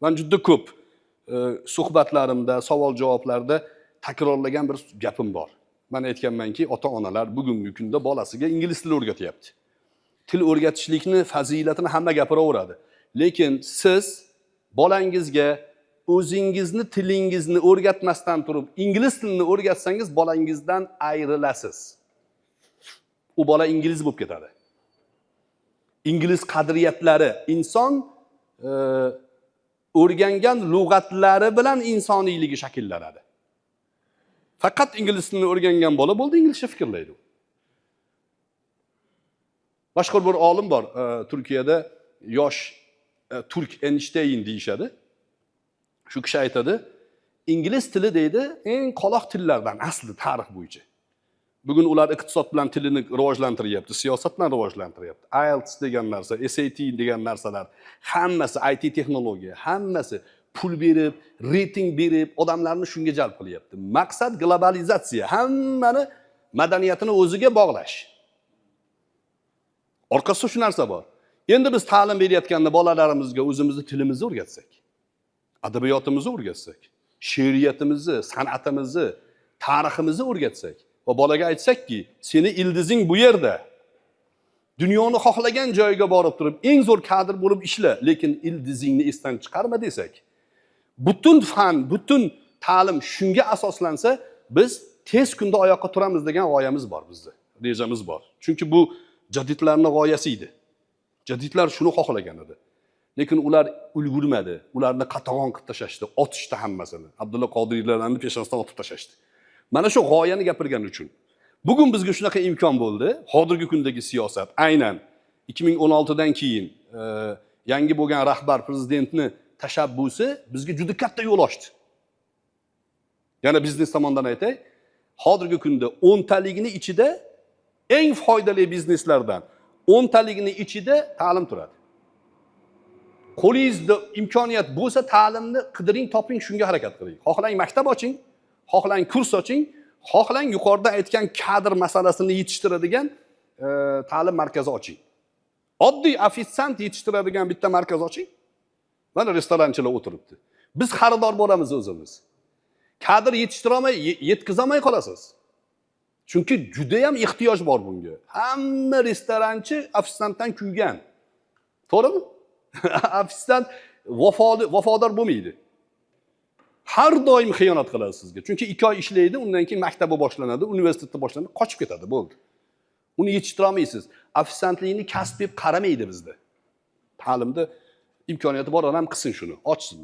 Man juda ko'p suhbatlarimda, savol javoblarda takrorlagan bir gapim bor. Man aytganmanki, ota onalar bugungi kunda bolasiga ingliz tili o'rgatyapti. Til o'rgatishlikni fazilatini hamma gapiraveradi, lekin siz bolangizga o'zingizni tilingizni o'rgatmasdan turib ingliz tilini o'rgatsangiz, bolangizdan ayrilasiz. U bola ingliz bo'lib ketadi. Ingliz qadriyatlari, inson o'rgangan lug'atlari bilan insoniyligi shakllanadi. Faqat ingliz tilini o'rgangan bola bo'ldi, inglizcha fikrlaydi u. Mashhur bir olim bor Turkiyada, yosh turk Eynshteyn deyishadi. Shu kishi aytadi, ingliz tili, deydi, eng qoloq tillardan asli tarix bo'yicha. Bugun ular iqtisod bilan tilini rivojlantiryapti, siyosat bilan rivojlantiryapti. IELTS degan narsa, SAT degan narsalar, hammasi IT texnologiya, hammasi pul berib, reyting berib, odamlarni shunga jalb qilyapti. Maqsad globalizatsiya, hammani madaniyatini o'ziga bog'lash. Orqasida shu narsa bor. Endi biz ta'lim berayotganda bolalarimizga o'zimizni tilimizni o'rgatsak, adabiyotimizni o'rgatsak, she'riyatimizni, san'atimizni, tariximizni o'rgatsak va bolaga aytsakki, seni ildizing bu yerda, dunyoni xohlagan joyiga borib turib eng zo'r kadr bo'lib ishla, lekin ildizingni esdan chiqarma desak, butun fan, butun ta'lim shunga asoslansa, biz tez kunda oyoqqa turamiz degan g'oyamiz bor bizni, rejamiz bor. Chunki bu jadidlarni g'oyasi edi. Jadidlar shuni xohlagan edi, lekin ular ulgurmadi. Ularni qatag'on qilib tashlashdi, otishdi hammasini. Abdulla Qodiriylarni peshonasidan otib tashlashdi mana shu g'oyani gapirgani uchun. Bugun bizga shunaqa imkon bo'ldi. Hozirgi kundagi siyosat aynan 2016dan keyin yangi bo'lgan rahbar, prezidentni tashabbusi bizga juda katta yo'l ochdi. Yana biznes tomondan aytay, hozirgi kunda 10taligini ichida, eng foydali bizneslardan 10taligini ichida ta'lim turadi. Qo'lingizda imkoniyat bo'lsa, ta'limni qidiring, toping, shunga harakat qiling. Xohlang maktab oching, xohlang kurs oching, xohlang yuqorida aytgan kadr masalasini yetishtiradigan ta'lim markazi oching. Oddiy ofitsiant yetishtiradigan bitta markaz oching. Mana restoranchilar o'tiribdi. Biz xaridor bo'lamiz o'zimiz. Kadr yetishtirolmay, yetkazolmay qolasiz, chunki judayam ehtiyoj bor bunga. Hamma restoranchi ofitsiantdan kuygan, to'g'rimi? Ofitsiant vafodor bo'lmaydi, har doim xiyonat qiladi sizga, chunki 2 oy ishlaydi, undan keyin maktabi boshlanadi, universitetda boshlanadi, qochib ketadi, bo'ldi. Uni yetishtirolmaysiz. Ofitsiantlikni kasb deb qaramaydi bizda. Ta'limda imkoniyati bor odam qilsin shuni, ochsin.